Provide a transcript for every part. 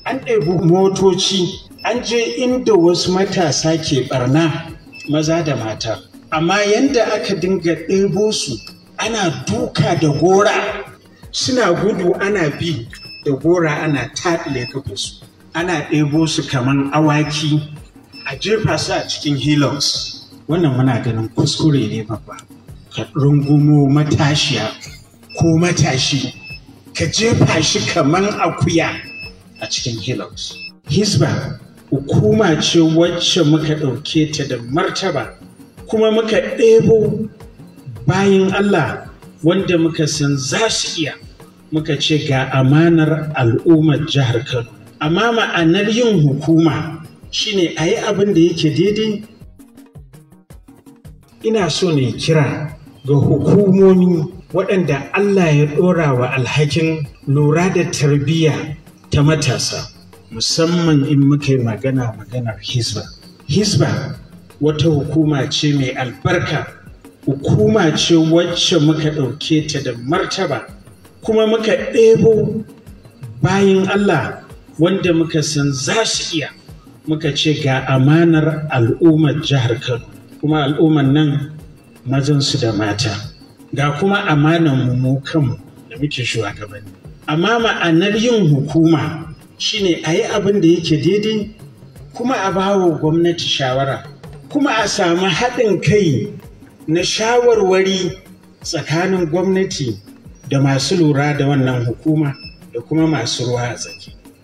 An ɗebi motoci, an je inda wasu matasa ke ɓarna, maza da mata. Amma yanda aka dinga ɗebo su, ana duka da gora, suna gudu ana bi da gora ana taɗile kafarsu, ana ɗebo su kaman awaki, a jefa su a cikin Hilux. Wannan muna ganin kuskure ne babba. Ka rungumo matashiya ko matashi, ka jefa shi kaman akuya a cikin Hilux. Hisba hukuma ce wacce muka ɗauke ta da martaba, kuma muka ɗebo bayin Allah wanda muka san za su iya, muka ce ga amanar al'ummar jihar Kano. Amma ma'anar yin hukuma shine a yi abin da yake daidai. Ina so ne kira ga hukumomi waɗanda Allah ya ɗora wa alhakin lura da tarbiyya ta matasa, musamman in muka yi maganar Hisba. Hisba wata hukuma ce mai albarka, hukuma ce wacce muka ɗauke ta da martaba, kuma muka ɗebo bayin Allah wanda muka san za su iya, muka ce ga amanar al'ummar jihar Kano, kuma al'ummar nan mazansu da mata, ga kuma amanar mu kanmu da muke shugabanni. Amma ma'anar yin hukuma shine a yi abin da yake daidai, kuma a bawa gwamnati shawara, kuma a samu haɗin kai na shawarwari tsakanin gwamnati da masu lura da wannan hukuma da kuma masu ruwa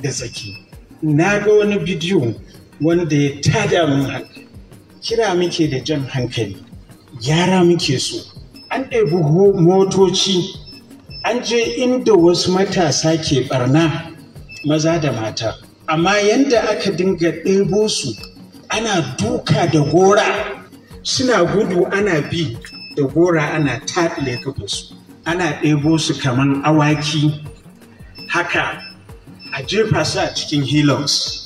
da tsaki. Na ga wani bidiyo wanda ya tada mun hankali. Kira muke da jan hankali, gyara muke so. An ɗebi motoci, an je inda wasu matasa ke ɓarna, maza da mata. Amma yanda aka dinga ɗebo su, ana duka da gora, suna gudu ana bi da gora ana taɗile kafarsu, ana ɗebo su kaman awaki haka, a jefa su a cikin Hilux.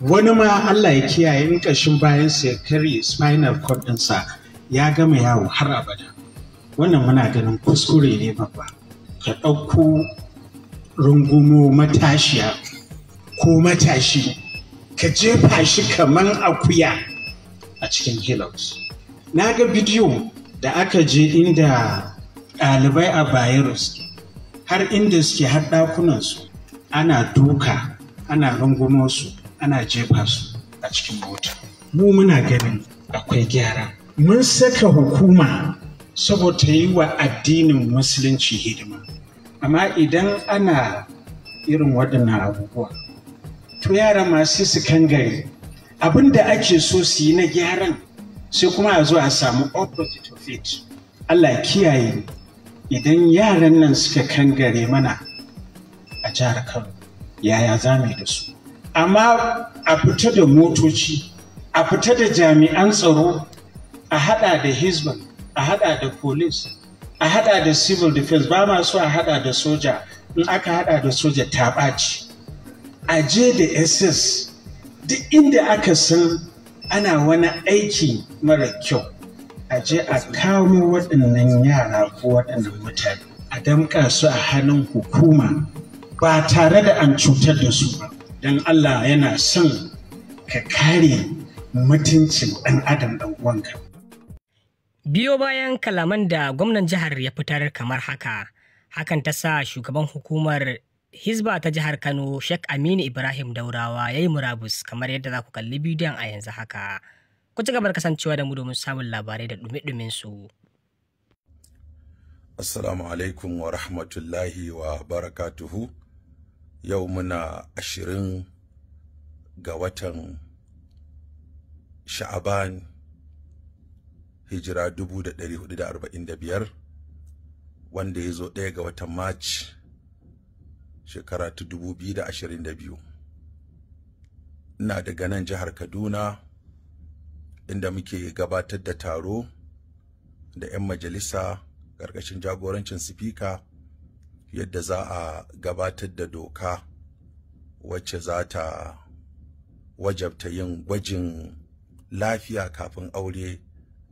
Wani ma Allah ya kiyaye, in ƙashin bayansa ya karye, spinal cord ɗinsa ya gama yawo har abada. Wannan muna ganin kuskure ne babba. Ka ɗauko rungumo matashiya ko matashi, ka jefa shi kaman akuya a cikin Hilux. Na ga bidiyo da aka je inda ɗalibai a Bayero suke, har inda suke, har ɗakunansu, ana duka, ana rungumo su, ana jefa su a cikin mota. Mu muna ganin akwai gyara. Mun saka hukuma saboda yi wa addinin Musulunci hidima. Amma idan ana irin waɗannan abubuwa, to yara masu su kangare, abin da ake so su yi na gyaran, sai kuma a zo a samu opposite of it. Allah kiyaye, idan yaran nan suka kangare mana a jihar Kano, yaya za mu yi da su? Amma a fita da motoci, a fita da jami'an tsaro, a haɗa da Hizban, a haɗa da police, a haɗa da civil defense, ba ma so a haɗa da soja, in aka haɗa da soja ta ɓaci. A je da SS, duk inda aka san ana wani aiki mara kyau, a je a kamo waɗannan yara ko waɗannan mutane, a damƙa su a hannun hukuma ba tare da an cutar da su ba. Don Allah yana son ka kare mutuncin ɗan adam ɗan uwanka. Biyo bayan kalaman da gwamnan jihar ya fitar kamar haka, hakan ta sa shugaban hukumar Hizba ta jihar Kano, Sheikh Aminu Ibrahim Daurawa, ya yi murabus kamar yadda za ku kalli bidiyon a yanzu haka. Ku ci gaba da kasancewa da mu domin samun labarai da ɗumi su. Assalamu alaikum wa rahmatullahi wa barakatuhu. Yau muna 20 ga watan Sha'aban, hijira 1445, wanda ya zo 1 ga watan March shekara ta 2022. Ina daga nan jihar Kaduna, inda muke gabatar da taro da 'yan majalisa ƙarƙashin jagorancin sifika, yadda za a gabatar da doka wacce za ta wajabta yin gwajin lafiya kafin aure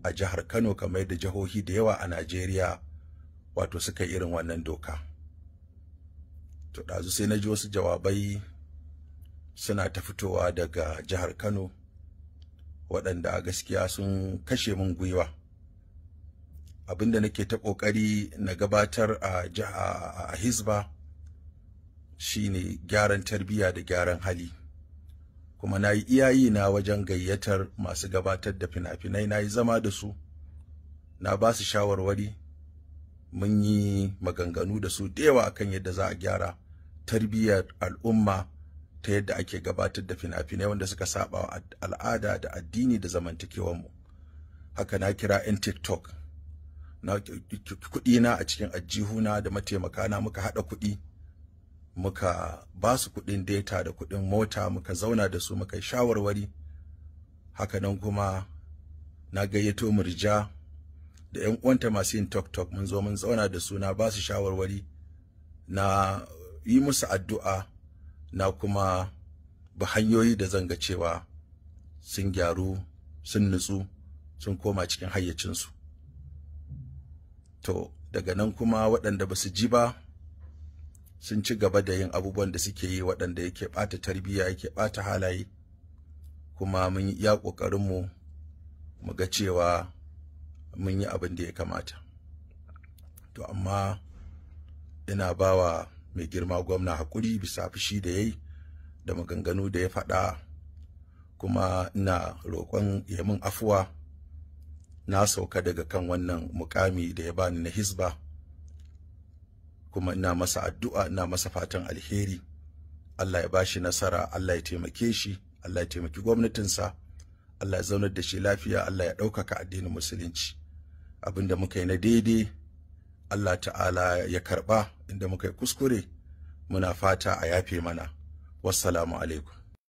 a jihar Kano, kamar yadda jihohi da yawa a Najeriya wato suka irin wannan doka. To ɗazu sai na ji wasu jawabai suna ta fitowa daga jihar Kano waɗanda a gaskiya sun kashe min gwiwa. Abinda nake ta ƙoƙari na gabatar a Hizba shine gyaran tarbiyya da gyaran hali. Kuma na yi iyayi na wajen gayyatar masu gabatar da fina-finai, na yi zama da su, na ba su shawarwari, mun yi maganganu da su da yawa akan yadda za a gyara tarbiyyar al'umma ta yadda ake gabatar da fina-finai wanda suka saba wa al'ada da addini da zamantakewarmu. Haka na kira 'yan TikTok, na kuɗi na a cikin ajihuna da mataimakana muka haɗa kuɗi, muka ba su kuɗin data da kuɗin mota, muka zauna da su muka yi shawarwari. Haka nan kuma na gayyato Murja da 'yan uwanta masu yin TikTok, mun zo mun zauna da su, na ba su shawarwari, na yi musu addu'a, na kuma bi hanyoyi da zan ga cewa sun gyaru, sun nutsu, sun koma cikin hayyacinsu. To daga nan kuma waɗanda ba su ji ba sun ci gaba da yin abubuwan da suke yi waɗanda yake ɓata tarbiyya, yake ɓata halaye. Kuma mun yi iya ƙoƙarinmu mu ga cewa mun yi abin da ya kamata. To amma ina bawa mai girma gwamna haƙuri bisa fushi da yayi da maganganu da ya faɗa, kuma ina roƙon ya min afuwa. Na sauka daga kan wannan mukami da ya bani na Hisba, kuma ina masa addu'a, ina masa fatan alheri. Allah ya bashi nasara, Allah ya taimake shi, Allah ya taimaki gwamnatinsa, Allah ya zaunar da shi lafiya, Allah ya ɗaukaka addinin Musulunci. Abinda muka yi na daidai, Allah ta'ala ya karɓa, inda muka yi kuskure muna fata a yafe mana. Wassalamu alaikum.